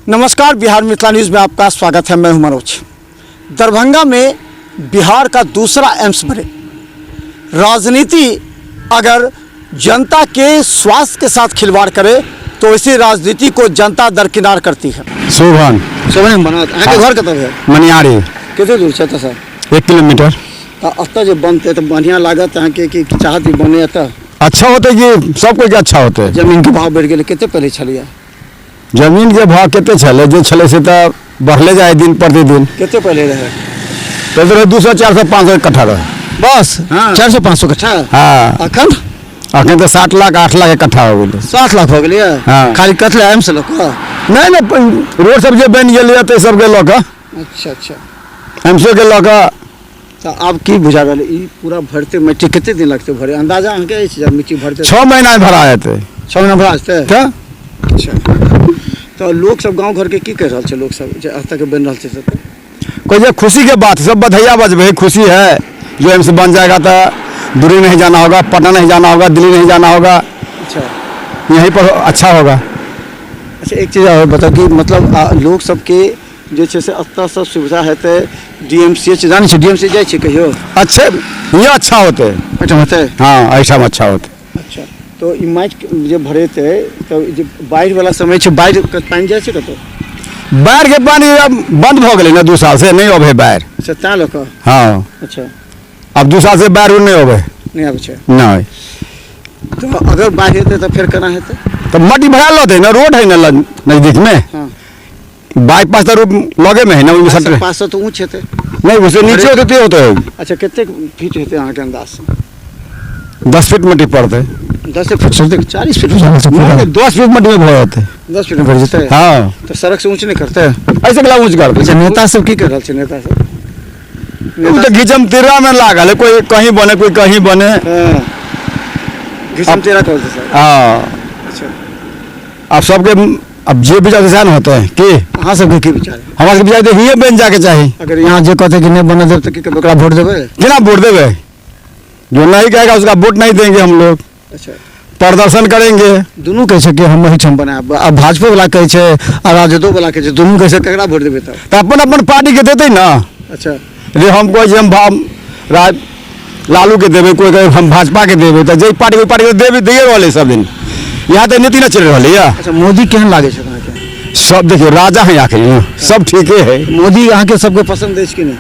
नमस्कार, बिहार मिथिला न्यूज़ में आपका स्वागत है। मैं हूं मनोज। दरभंगा में बिहार का दूसरा एम्स बने। राजनीति अगर जनता के स्वास्थ्य के साथ खिलवाड़ करे तो इसी राजनीति को जनता दरकिनार करती है। शोभन। शोभन बनत। अहाँके घर कतऽ भेल? मनियारी। कते दूर छै एतऽसँ? 1 किलोमीटर। तऽ एतऽ जे बनतै तऽ बढ़िआँ लागत अहाँके कि चाहत कि बने एतऽ? अच्छा होते कि सब कोई के अच्छा होते। जमीनके भाव बढ़ि गेलै। कते पहिले छलैए? जमीन के भाव कते छलै, जे छलै से तऽ बढ़ले जाए दिन प्रतिदिन। कते पहिले रहै? पहिले रहै 200, 400, 500 कट्ठा रहै। बस? हाँ। 400, 500 कट्ठा? हाँ। अखन? अखन तऽ 7 लाख, 8 लाख के कट्ठा हो गेलै। 7 लाख भऽ गेलैए? हाँ। खाली कथी लए, एम्स लऽ कऽ? नहि नहि, रोड सब जे बनि गेलैए ताहि सबके लऽ कऽ। अच्छा अच्छा। एम्सो के लऽ कऽ। तऽ आब की बुझा रहल ई पूरा भरते मिट्टी कते दिन लगतै भरे, अंदाजा अहाँके अछि जे मिट्टी भरते? 6 महीना मे भरा जेतै। 6 महीना भरा जेतै? तऽ। अच्छा, तऽ लोक सब गाँव घरके की कहि रहल छै, लोक सब जे एतऽ के बनि रहल छै से? कोई जे खुशी के बात, सब बधैया बजबे, खुशी है जो एम्स बन जाएगा तो दूरी नहीं जाना होगा, पटना नहीं जाना होगा, दिल्ली नहीं जाना होगा। यहीं पर अच्छा होगा। अच्छा, एक चीज आओर बताउ कि मतलब लोक सबके जे छै से एतऽ सब सुविधा हेतै, डी एम सी एच जानै छी? डी एम सी जाइ छी कहियो? अच्छे, ये अच्छा होते। एहिठाम हेतै? हाँ, ऐसा अच्छा होते। अच्छा, तऽ ई माटि जे भरेतै तऽ जे बाढ़ि वाला समय छै, बाढ़िके पानि जाइ छै कतौ? बाढ़ि के पानी अब बंद भऽ गेलै ने, 2 साल से नहीं अबे बाढ़ि। अच्छा, तैं लऽ कऽ। हाँ। अब 2 साल से बाढ़ि नहीं अबे। नहि आबै छै? नहीं। तऽ अगर बाढ़ि हेतै तऽ फेर केना हेतै? तो मट्टी भरा लेते ना, रोड है ना नजदीक में। बाईपास तो रोड लगे में है ना, ओहिमे सटले। पास तऽ ऊँच हेतै। नहीं, उससे नीचे होते तो होते है। अच्छा, कतेक फीट हेतै अहाँके अंदाज? 10 फीट मट्टी पड़ते। 10 फीट से 40 फीट हो रहल छै पूरा। नहीं, 10 फीट मट्टी में भर होते। 10 फीट में भरि जेतै? हाँ। तऽ सड़क से ऊँच नहि करतै? ऐसे कला ऊँच कर। अच्छा, नेता सब की कर रहल छै, नेता सब? उ तो घिचम तिरा में लागल है, कोई कहीं बने, कोई कहीं बने। हाँ, घिसम तेरा कर छै सर। हाँ। अब सबके अब जे विचार से न होते हैं कि अहाँ सबके की विचार है? हमारे सबके विचार तो हिये बन जाके चाही। अगर यहाँ जे कहते कि नहि बनऽ देब तऽ की करबै, ओकरा वोट देबै? केना वोट देवे? जो नहीं कहेगा उसका वोट नहीं देंगे हम लोग। प्रदर्शन करेंगे। दुनू कहै छै कि हम एहिठाम बनायब। आ भाजपो वाला कहै छै आ राजदो वाला कहै छै, दुनू कहै छै, ककरा वोट देबै तब? तो अपन अपन पार्टी के देते ना। रे हम कहै छी हम राज लालू के देबै, कोई कहे हम भाजपा के देबै, तऽ जाहि पार्टी, ओहि पार्टी के देबै, दैए रहल है सब दिन। यहाँ तऽ नीति न चलि रहल है। अच्छा, मोदी केहन लागै छै अहाँके? सब देखियौ, राजा है आखिर, सब ठीके है। मोदी अहाँके सबके पसन्द अछि कि नहि?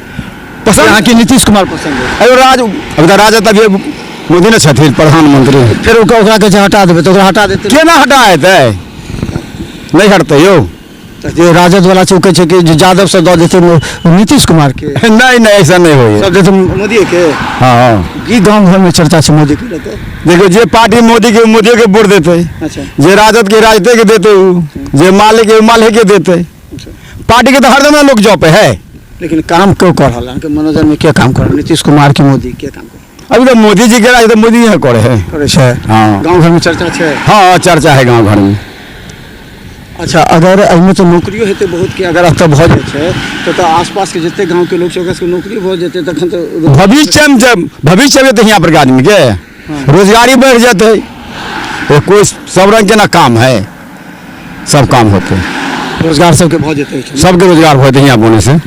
पसंद। अहाँके नीतीश कुमार पसन्द अछि? अरे राज, अभी तऽ राजा तभी मोदी ने छथिन प्रधानमंत्री। फेर ओकरा ओकरा कहै छै हटा देबै तऽ ओकरा हटा देतै? केना हटा हेतै? नहीं हटतै यौ। तऽ जे राजद वाला छै ओ कहै छै कि जे यादव सब दऽ देतै नीतीश कुमार के। नहीं नहीं, ऐसा नहीं होइए। सब देतै मोदी के? हाँ। की गाँव घरमे चर्चा छै मोदी के लऽ कऽ? देखियौ, जे पार्टी मोदी के, मोदी के वोट देतै। जे राजद के, राजदे के देतै उ, जे माले के, माले के देतै। पार्टी के तऽ हरदम ने लोक जपे है। लेकिन काम क्यों कर रहल अहाँके मनोजन में? के काम कर रहल, नीतीश कुमार की मोदी, के काम कर? अभी तो मोदी जी के राज तो मोदी ही करे है। करै छै? हाँ। गाँव घरमे चर्चा छै? हाँ, चर्चा है गाँव घर में। अच्छा, अगर एहिमे तऽ नौकरियो हेतै बहुत के, अगर एतऽ भऽ जाइ छै तऽ आसपासके जते गाँवके लोक छै ओकरा सबके नौकरी भऽ जेतै तखन तऽ। भविष्य में जब भविष्य में तो यहाँ पर के आदमी के रोजगारी बढ़ जाते। तो कोई सब रंग के ना काम है, सब काम होते। रोजगार सबके भऽ जेतै एहिठाम? सबके रोजगार होते यहाँ बोने से।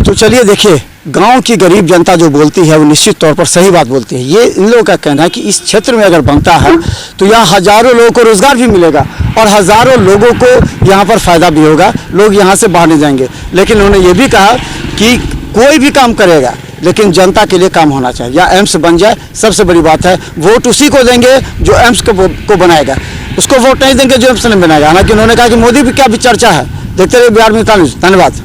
तो चलिए, देखिए, गांव की गरीब जनता जो बोलती है वो निश्चित तौर पर सही बात बोलती है। ये इन लोगों का कहना है कि इस क्षेत्र में अगर बनता है तो यहाँ हजारों लोगों को रोजगार भी मिलेगा और हजारों लोगों को यहाँ पर फायदा भी होगा, लोग यहाँ से बाहर नहीं जाएंगे। लेकिन उन्होंने ये भी कहा कि कोई भी काम करेगा लेकिन जनता के लिए काम होना चाहिए या एम्स बन जाए, सबसे बड़ी बात है। वोट उसी को देंगे जो एम्स को बनाएगा, उसको वोट नहीं देंगे जो एम्स नहीं बनाएगा। हालांकि उन्होंने कहा कि मोदी भी क्या भी चर्चा है। देखते रहिए बिहार मिथिला न्यूज़। धन्यवाद।